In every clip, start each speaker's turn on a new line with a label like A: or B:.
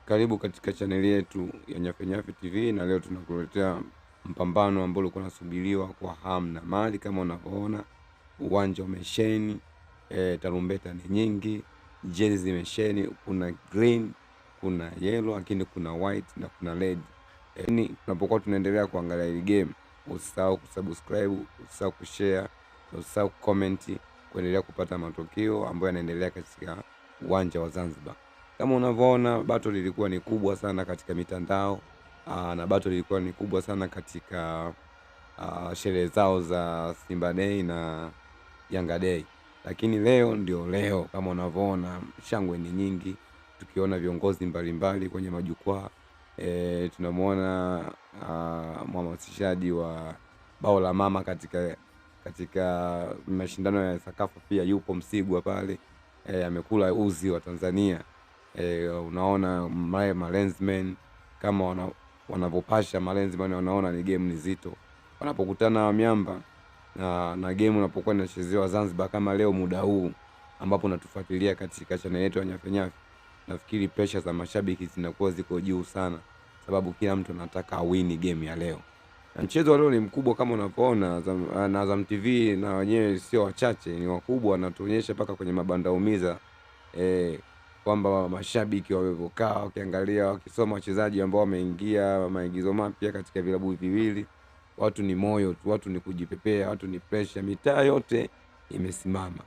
A: Karibu katika chaneli yetu ya Nyafe Nyafe TV, na leo tunakuletea mpambano ambao ulikuwa unasubiriwa kwa hamu na mali. Kama unavyoona uwanja umesheni, tarumbeta ni nyingi, jezi zimesheni, kuna green, kuna yellow, lakini kuna white na kuna red. Ni tunapokuwa tunaendelea kuangalia hii game, usisahau kusubscribe, usisahau kushare, usisahau kucomment kuendelea kupata matokeo ambayo yanaendelea katika uwanja wa Zanzibar. Kama unavyoona battle lilikuwa ni kubwa sana katika mitandao, na battle lilikuwa ni kubwa sana katika sherehe zao za Simba Day na Yanga Day. Lakini leo ndio leo, kama unavyoona shangwe ni nyingi, tukiona viongozi mbalimbali kwenye majukwaa. Tunamuona mhamasishaji wa bao la mama katika mashindano ya Sakafa pia yupo Msigwa pale, amekula uzi wa Tanzania. Unaona malensmen kama wanavopasha malensmen, wanaona ni game nzito wanapokutana miamba na game unapokuwa inachezewa Zanzibar kama leo muda huu ambapo unatufuatilia katika channel yetu ya Nyafe Nyafe. Nafikiri pressure za mashabiki zinakuwa ziko juu sana, sababu kila mtu anataka awini game ya leo. Na mchezo wa leo ni mkubwa kama unavyoona, na Azam TV na wenyewe sio wachache, ni wakubwa, wanatuonyesha paka kwenye mabanda umiza kwamba mashabiki wamevokaa wakiangalia, wakisoma wachezaji ambao wameingia maigizo mapya katika vilabu viwili. Watu ni moyo tu, watu ni kujipepea, watu ni pressure, mitaa yote imesimama.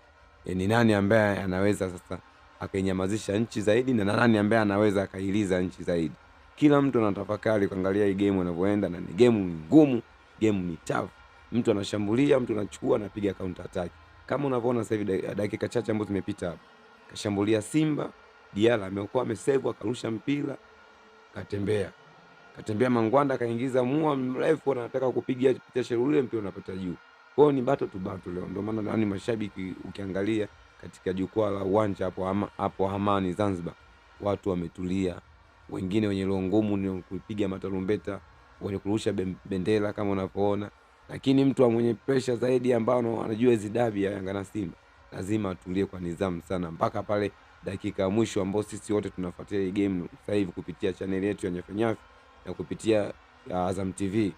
A: Ni nani ambaye anaweza sasa akainyamazisha nchi zaidi na nani ambaye anaweza akailiza nchi zaidi? Kila mtu anatafakari kuangalia hii game inavyoenda, na ni game ngumu, game ni tough. Mtu anashambulia, mtu anachukua, anapiga counter attack. Kama unavyoona sasa hivi dakika chache ambazo zimepita hapa, kashambulia Simba, Diala ameokoa, amesave, akarusha mpira, katembea. Katembea Mangwanda kaingiza mua mrefu, anataka kupiga picha Sherule, mpira unapata juu. Kwa hiyo ni battle to battle leo. Ndio maana ndani mashabiki ukiangalia katika jukwaa la uwanja hapo Amani Zanzibar, watu wametulia. Wengine wenye roho ngumu ni kupiga matarumbeta, wenye kurusha bendera kama unavyoona. Lakini mtu mwenye pressure zaidi ambao anajua hizi dabi ya Yanga na Simba lazima atulie kwa nidhamu sana mpaka pale dakika ya mwisho ambao sisi wote tunafuatilia hii game sasa hivi kupitia channel yetu ya Nyafe Nyafe na kupitia Azam TV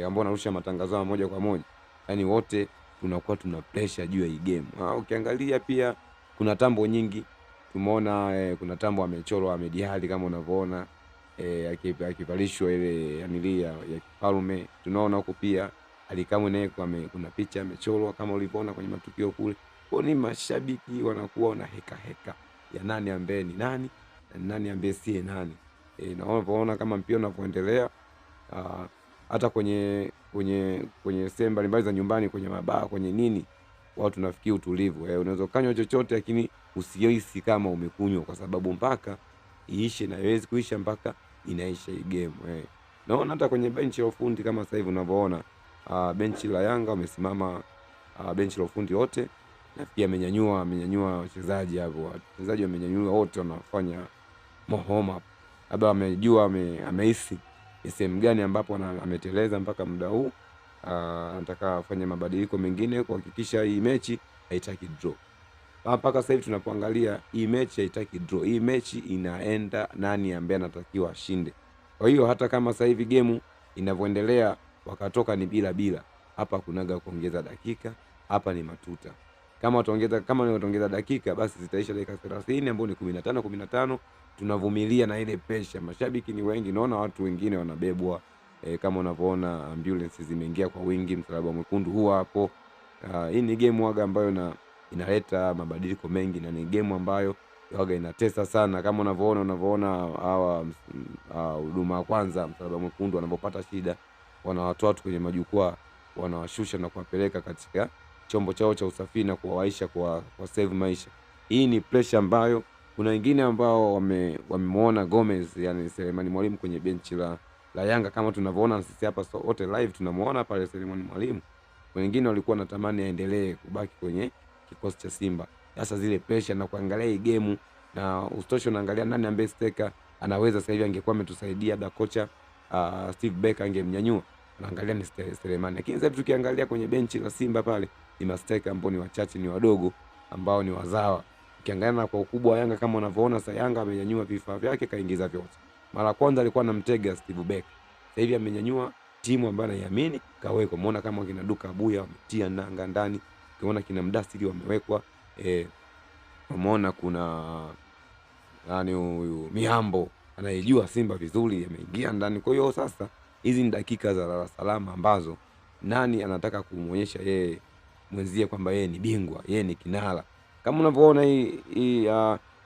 A: ambao narusha matangazo moja kwa moja. Yaani wote tunakuwa tuna pressure juu ya hii game. Ukiangalia pia kuna tambo nyingi tumeona, kuna tambo amechorwa Ahmed Ally kama unavyoona, akivalishwa ile yanili ya kifalme. Tunaona huko pia Ally Kamwe naye kuna picha amechorwa kama ulivyoona kwenye matukio kule. Kwa ni mashabiki wanakuwa na heka heka ya nani ambaye ni nani na nani ambaye si nani. Na unavyoona kama mpira unavyoendelea, hata kwenye sehemu mbalimbali za nyumbani, kwenye mabaa, kwenye nini, watu nafikiri utulivu. Unaweza kunywa chochote lakini usihisi kama umekunywa, kwa sababu mpaka iishe, na haiwezi kuisha mpaka inaisha hii game. Naona hata kwenye benchi la ufundi kama sasa hivi unavyoona, benchi la Yanga wamesimama, benchi la ufundi wote nafikiri amenyanyua wachezaji hapo. Wachezaji wamenyanyua wote, wanafanya mohoma. Labda amejua, amehisi ni sehemu gani ambapo ameteleza mpaka muda huu. Anataka afanye mabadiliko mengine kuhakikisha hii mechi haitaki draw. Mpaka sasa hivi tunapoangalia hii mechi haitaki draw. Hii mechi inaenda nani ambaye anatakiwa ashinde. Kwa hiyo hata kama sasa hivi game inavyoendelea wakatoka ni bila bila, hapa kunaga kuongeza dakika, hapa ni matuta. Kama wataongeza dakika basi zitaisha dakika 30 ambapo ni 15 15. Tunavumilia na ile pressure. Mashabiki ni wengi, naona watu wengine wanabebwa, kama unavyoona ambulance zimeingia kwa wingi, msalaba mwekundu huwa hapo. Hii ni game waga ambayo inaleta mabadiliko mengi, na ni game ambayo waga inatesa sana. Kama unavyoona hawa huduma ya kwanza msalaba mwekundu wanapopata shida, wanawatoa watu kwenye majukwaa, wanawashusha na kuwapeleka katika chombo chao cha usafiri na kuwawaisha kwa save maisha. Hii ni pressure ambayo kuna wengine ambao wamemuona Gomez, yani Selemani Mwalimu kwenye benchi la Yanga kama tunavyoona sisi hapa wote live tunamuona pale Selemani Mwalimu. Wengine walikuwa wanatamani aendelee kubaki kwenye kikosi cha Simba. Sasa zile pressure na kuangalia hii game, na usitoshe unaangalia nani ambaye steka anaweza sasa hivi angekuwa ametusaidia, labda kocha Steve Becker angemnyanyua. Unaangalia ni Selemani. Lakini sasa tukiangalia kwenye benchi la Simba pale ni masteka ambao ni wachache, ni wadogo ambao ni wazawa. Ukiangalia na kwa ukubwa wa Yanga kama unavyoona sasa, Yanga amenyanyua vifaa vyake kaingiza vyote. Mara kwanza alikuwa anamtega Steve Beck, sasa hivi amenyanyua timu ambayo anaiamini kawekwa. Umeona kama kina Duka Abuya wametia nanga ndani, ukiona kina Mdasiri wamewekwa, umeona kuna nani huyu Mihambo anayejua Simba vizuri ameingia ndani. Kwa hiyo sasa hizi ni dakika za lala salama ambazo nani anataka kumuonyesha yeye mwenzie kwamba yeye ni bingwa, yeye ni kinara. Kama unavyoona hii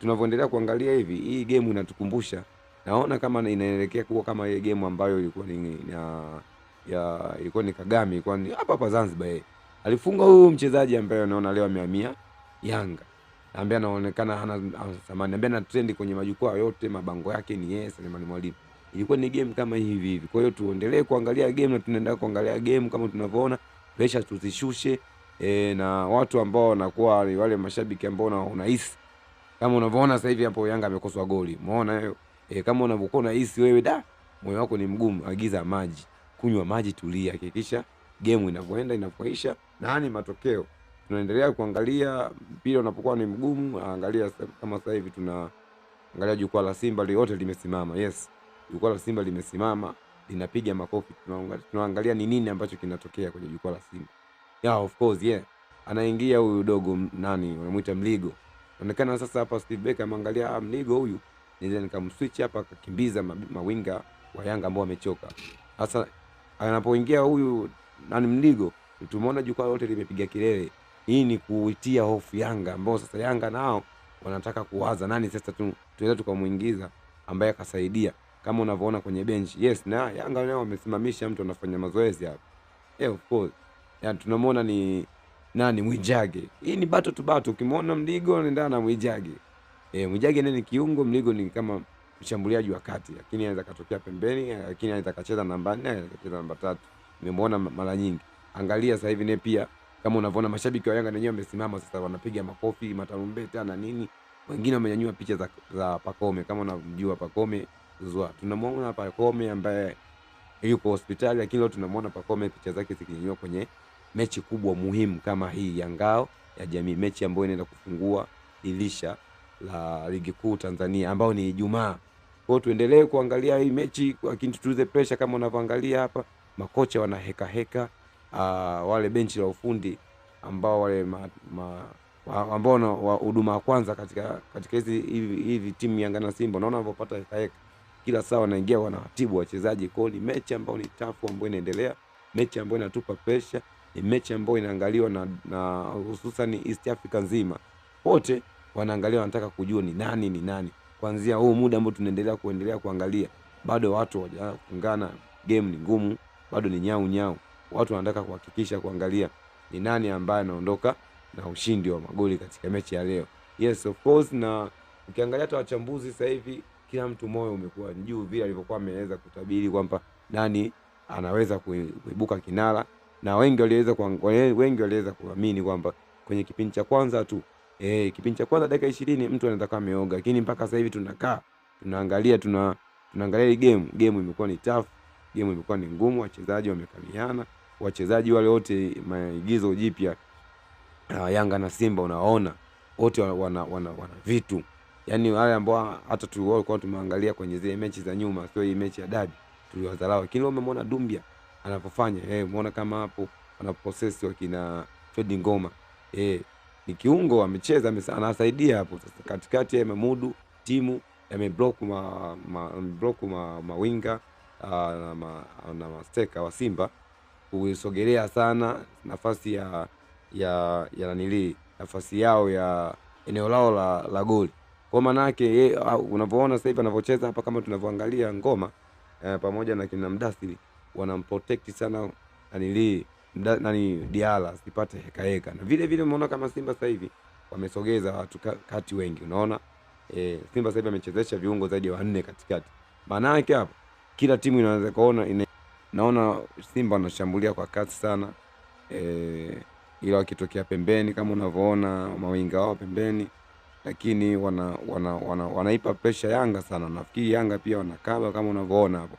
A: tunavyoendelea kuangalia hivi, hii game inatukumbusha, naona kama inaelekea kuwa kama ile game ambayo ilikuwa ni ilikuwa ni Kagame, ilikuwa ni hapa hapa Zanzibar. Yeye alifunga huyu mchezaji ambaye naona leo amehamia Yanga, ambaye anaonekana hana thamani, ambaye ana trend kwenye majukwaa yote, mabango yake ni yeye Selemani Mwalimu. Ilikuwa ni game kama hivi hivi. Kwa hiyo tuendelee kuangalia game na tunaendelea kuangalia game kama tunavyoona, pressure tuzishushe. Na watu ambao wanakuwa ni wale mashabiki ambao unahisi kama unavyoona sasa hivi hapo Yanga amekoswa goli. Umeona hiyo? Kama unavyokuwa unahisi wewe da moyo wako ni mgumu, agiza maji, kunywa maji, tulia, hakikisha game inavyoenda inavyoisha na ni matokeo. Tunaendelea kuangalia mpira unapokuwa ni mgumu, angalia kama sasa hivi tuna angalia jukwaa la Simba lote limesimama. Yes, jukwaa la Simba limesimama, linapiga makofi. Tunaangalia ni nini ambacho kinatokea kwenye jukwaa la Simba. Yeah, of course, yeah. Anaingia huyu dogo nani wanamuita Mligo. Inaonekana sasa hapa Steve Becker ameangalia Mligo huyu, naweza nikamswitch hapa akakimbiza mawinga wa Yanga ambao wamechoka. Sasa anapoingia huyu nani Mligo, tumeona jukwaa lote limepiga kelele. Hii ni kuitia hofu Yanga ambao sasa Yanga nao wanataka kuwaza nani sasa tunaweza tukamuingiza ambaye akasaidia kama unavyoona kwenye bench. Yes, na Yanga nao wamesimamisha mtu anafanya mazoezi hapa. Yeah, of course. Ya, tunamuona ni nani Mwijage. Hii ni battle to battle. Ukimuona Mligo anaendana na Mwijage. Mwijage ndiye ni kiungo, Mligo ni kama mshambuliaji wa kati, lakini anaweza katokea pembeni, lakini anaweza kacheza namba 4, anaweza kacheza namba 3. Nimemuona mara nyingi. Angalia sasa hivi naye pia kama unavyoona mashabiki wa Yanga wenyewe wamesimama sasa, wanapiga makofi, matarumbeta na nini. Wengine wamenyanyua picha za Pacome, kama unamjua Pacome Zouzoua. Tunamuona Pacome ambaye yuko hospitali, lakini leo tunamuona Pacome picha zake zikinyanyua kwenye mechi kubwa muhimu kama hii ya Ngao ya Jamii, mechi ambayo inaenda kufungua dirisha la Ligi Kuu Tanzania ambao ni Ijumaa. Kwa hiyo tuendelee kuangalia hii mechi, lakini tutulize pressure. Kama unavyoangalia hapa makocha wana heka heka, wale benchi la ufundi ambao wale ambao huduma ya kwanza katika hizi hivi timu Yanga na Simba, unaona wanapopata heka heka kila saa wanaingia wanawatibu wachezaji. Kwa hiyo ni mechi ambayo ni tafu ambayo inaendelea, mechi ambayo inatupa pressure, ni mechi ambayo inaangaliwa na hususan East Africa nzima. Wote wanaangalia, wanataka kujua ni nani ni nani. Kuanzia huu muda ambao tunaendelea kuangalia, bado watu hawajafungana, game ni ngumu, bado ni nyau nyau. Watu wanataka kuhakikisha kuangalia ni nani ambaye anaondoka na ushindi wa magoli katika mechi ya leo. Yes, of course. Na ukiangalia hata wachambuzi sasa hivi kila mtu moyo umekuwa juu vile alivyokuwa ameweza kutabiri kwamba nani anaweza kuibuka kinara, na wengi waliweza kuamini kwamba kwenye kipindi cha kwanza tu, kipindi cha kwanza dakika 20 mtu anaweza kama ameoga, lakini mpaka sasa hivi tunakaa tunaangalia tunaangalia hii game. Game imekuwa ni tough, game imekuwa ni ngumu, wachezaji wamekamiana, wachezaji wale wote maigizo jipya Yanga na Simba unaona wote wana vitu. Yaani wale ambao hata tulikuwa tumeangalia kwenye zile mechi za nyuma, sio hii mechi ya dabi, tuliwadharau. Lakini leo umemwona Dumbia anapofanya, umeona kama hapo anaprocess wakina Fred Ngoma. Ni kiungo amecheza, anasaidia hapo sasa katikati, amemudu timu, ameblock mawinga na masteka wa Simba kuisogelea sana nafasi ya nanili, nafasi yao ya eneo lao la goli. Kwa maana yake unavyoona sasa hivi anavyocheza hapa, kama tunavyoangalia Ngoma pamoja na kina Mdasiri wanamprotect sana nanili nani Diala asipate heka heka. Na vile vile umeona kama Simba sasa hivi wamesogeza watu kati wengi, unaona Simba sasa hivi amechezesha viungo zaidi ya 4 katikati. Maana yake hapo kila timu inaweza kuona naona Simba wanashambulia kwa kasi sana, ila wakitokea pembeni kama unavyoona mawinga wao pembeni, lakini wanaipa pressure Yanga sana. Nafikiri Yanga pia wanakaba kama unavyoona hapo.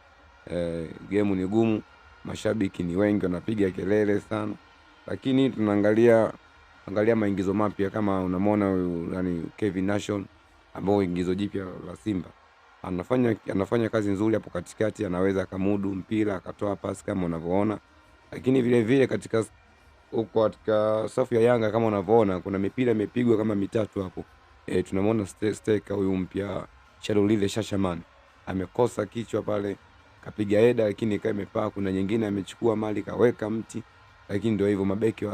A: Game ni gumu, mashabiki ni wengi, wanapiga kelele sana, lakini tunaangalia Angalia maingizo mapya kama unamwona huyu yani Kevin Nation ambao ingizo jipya la Simba. Anafanya kazi nzuri hapo katikati, anaweza akamudu mpira akatoa pasi kama unavyoona. Lakini vile vile katika huko katika safu ya Yanga kama unavyoona kuna mipira imepigwa kama mitatu hapo. Tunamwona Steka huyu mpya Shalulile Shashaman amekosa kichwa pale, kapiga heda lakini ikawa imepaa. Kuna nyingine amechukua mali kaweka mti, lakini ndio hivyo mabeki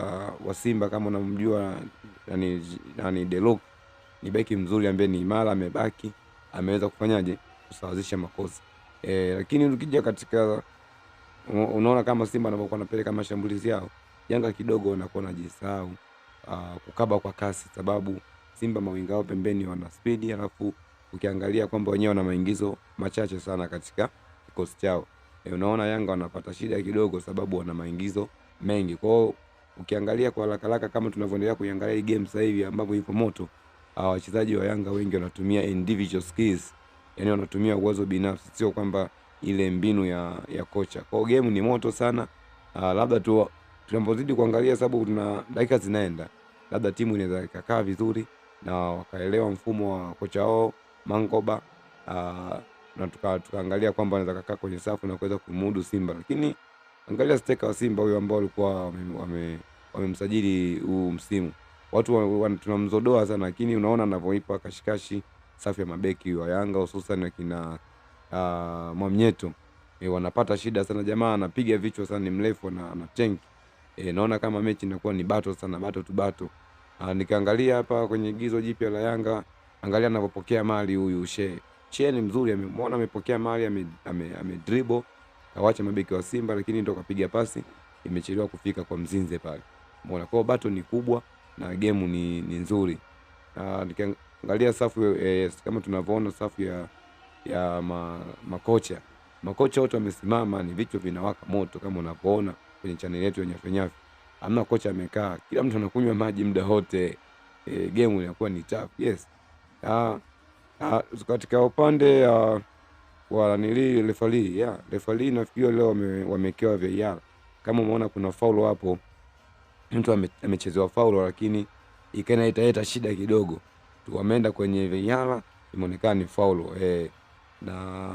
A: wa Simba kama unamjua yani Delok ni beki mzuri ambaye ni imara, amebaki, ameweza kufanyaje kusawazisha makosa. Lakini ukija katika unaona kama Simba wanapokuwa wanapeleka mashambulizi yao, Yanga kidogo wanakuwa wanajisahau kukaba kwa kasi, sababu Simba mawinga wao pembeni wana speed, alafu ukiangalia kwamba wenyewe wana maingizo machache sana katika kikosi chao. Unaona Yanga wanapata shida kidogo sababu wana maingizo mengi. Kwa hiyo ukiangalia kwa haraka haraka kama tunavyoendelea kuiangalia hii game sasa hivi ambapo ipo moto, wachezaji wa Yanga wengi wanatumia individual skills, yani wanatumia uwezo binafsi, sio kwamba ile mbinu ya kocha. Kwa hiyo game ni moto sana. Labda tu tunapozidi kuangalia sababu tuna dakika zinaenda, labda timu inaweza ikakaa vizuri na wakaelewa mfumo wa kocha wao Mangoba, na tukaangalia kwamba wanaweza kukaa kwenye safu na kuweza kumudu Simba. Lakini angalia steka wa Simba huyo ambao walikuwa wamemsajili huu msimu, watu tunamzodoa sana, lakini unaona anavyoipa kashikashi safu ya mabeki wa Yanga hususan akina Mwamnyeto. Wanapata shida sana, jamaa anapiga vichwa sana, ni mrefu na ana tank. Naona kama mechi inakuwa ni battle sana, battle to battle. Nikaangalia hapa kwenye igizo jipya la Yanga, angalia anapopokea mali huyu She. She ni mzuri, amemwona amepokea mali, ame dribble, kawacha mabeki wa Simba, lakini ndo kapiga pasi imechelewa kufika kwa Mzinze pale. Umeona, kwa battle ni kubwa na game ni nzuri. Nikiangalia safu kama tunavyoona safu ya makocha. Makocha wote wamesimama, ni vichwa vinawaka moto kama unavyoona kwenye channel yetu ya Nyafe Nyafe. Hamna kocha amekaa, kila mtu anakunywa maji muda wote. Game inakuwa ni tough. Yes. Katika upande wa referee, yeah, referee nafikiri leo wamekewa VAR. Kama umeona kuna foul hapo, mtu amechezewa foul lakini ikaenda italeta shida kidogo. Tu wameenda kwenye VAR, imeonekana ni foul. Na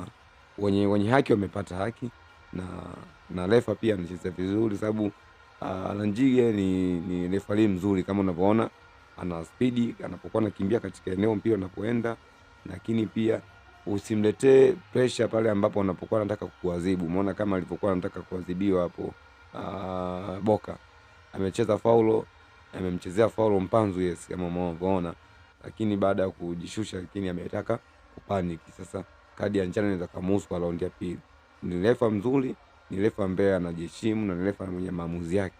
A: wenye haki wamepata haki, na refa pia anacheza vizuri sababu Lanjige ni referee mzuri kama unavyoona, ana speed anapokuwa anakimbia katika eneo mpira unapoenda, lakini pia usimletee pressure pale ambapo anapokuwa anataka kukuadhibu. Umeona kama alivyokuwa anataka kuadhibiwa hapo Boka. Amecheza faulo, amemchezea faulo Mpanzu, yes, kama unavyoona, lakini baada ya kujishusha lakini ametaka kupanic. Sasa kadi ya njano inaweza kumuhusu kwa raundi ya pili. Ni refa mzuri, ni refa ambaye anajiheshimu na ni refa mwenye maamuzi yake.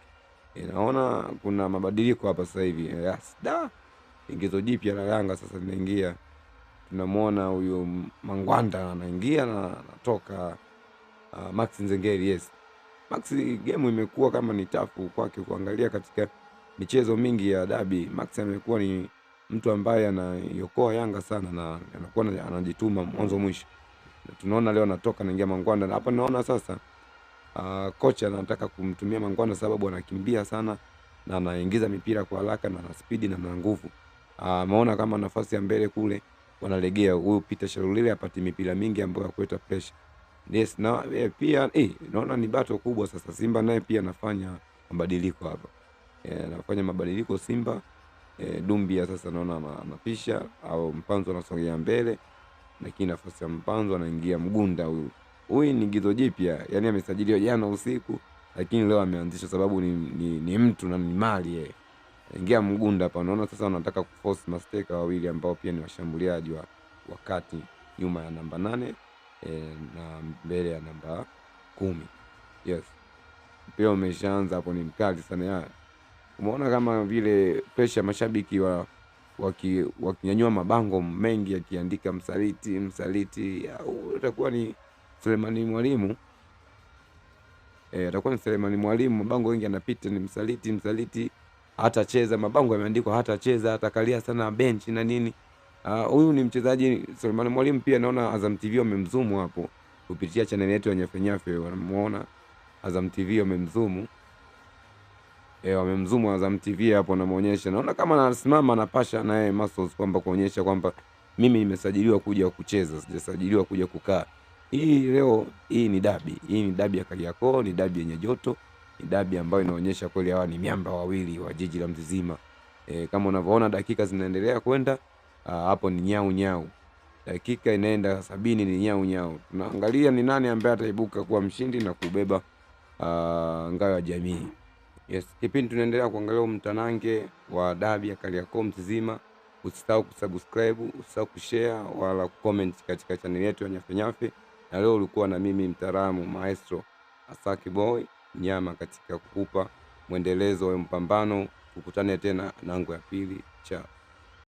A: Naona kuna mabadiliko hapa sasa hivi. Yes, da. Ingizo jipya la Yanga sasa linaingia. Tunamuona huyu Mangwanda anaingia na anatoka Max Nzengeli, yes. Max game imekuwa kama ni tafu kwake kuangalia katika michezo mingi ya dabi. Max amekuwa ni mtu ambaye anaiokoa Yanga sana na anakuwa anajituma mwanzo mwisho. Tunaona leo anatoka anaingia Mangwanda, na hapa naona sasa kocha anataka kumtumia Mangwanda sababu anakimbia sana na anaingiza mipira kwa haraka na ana speed na ana nguvu. Ameona kama nafasi ya mbele kule wanalegea, huyu Peter Shalulile apati mipira mingi ambayo ya kuleta pressure. Yes, na pia naona ni battle kubwa sasa. Simba naye pia anafanya mabadiliko hapa. Anafanya mabadiliko Simba. Dumbia sasa naona anapisha au Mpanzo anasogea mbele, lakini nafasi ya Mpanzo anaingia Mgunda huyu. Huyu ni gizo jipya, yani amesajiliwa jana usiku lakini leo ameanzisha sababu ni mtu na ni mali yeye. Ingia Mgunda hapa, unaona sasa wanataka kuforce masteka wawili ambao pia ni washambuliaji wa wakati, nyuma ya namba 8 na mbele ya namba 10. Yes. Pia umeshaanza hapo, ni mkali sana ya. Umeona kama vile pressure mashabiki wakinyanyua mabango mengi yakiandika msaliti msaliti, utakuwa ni Selemani Mwalimu. Atakuwa ni Selemani Mwalimu, mabango mengi yanapita ni msaliti msaliti, hatacheza, mabango yameandikwa hatacheza, atakalia sana benchi na nini. Huyu ni mchezaji Selemani Mwalimu, pia naona Azam TV wamemzumu hapo kupitia channel yetu ya Nyafe Nyafe, wanamuona Azam TV wamemzumu. Wamemzumu Azam TV hapo, namuonyesha, naona kama anasimama anapasha na yeye muscles kwamba kuonyesha kwamba mimi nimesajiliwa kuja kucheza, sijasajiliwa kuja kukaa. Hii leo hii ni dabi, hii ni dabi ya Kariakoo, ni dabi yenye joto, ni dabi ambayo inaonyesha kweli hawa ni miamba wawili wa jiji la Mzizima. Kama unavyoona dakika zinaendelea kwenda, hapo ni nyau nyau, dakika inaenda 70 ni nyau nyau. Tunaangalia ni nani ambaye ataibuka kuwa mshindi na kubeba ngao ya jamii. Yes, kipindi tunaendelea kuangalia mtanange wa dabi ya Kariakoo Mzizima. Usisahau kusubscribe, usisahau kushare wala kucomment katika channel yetu ya Nyafe Nyafe. Na leo ulikuwa na mimi mtaalamu maestro Asaki Boy Nyama katika kukupa mwendelezo wa mpambano. Tukutane tena nango ya pili. Chao.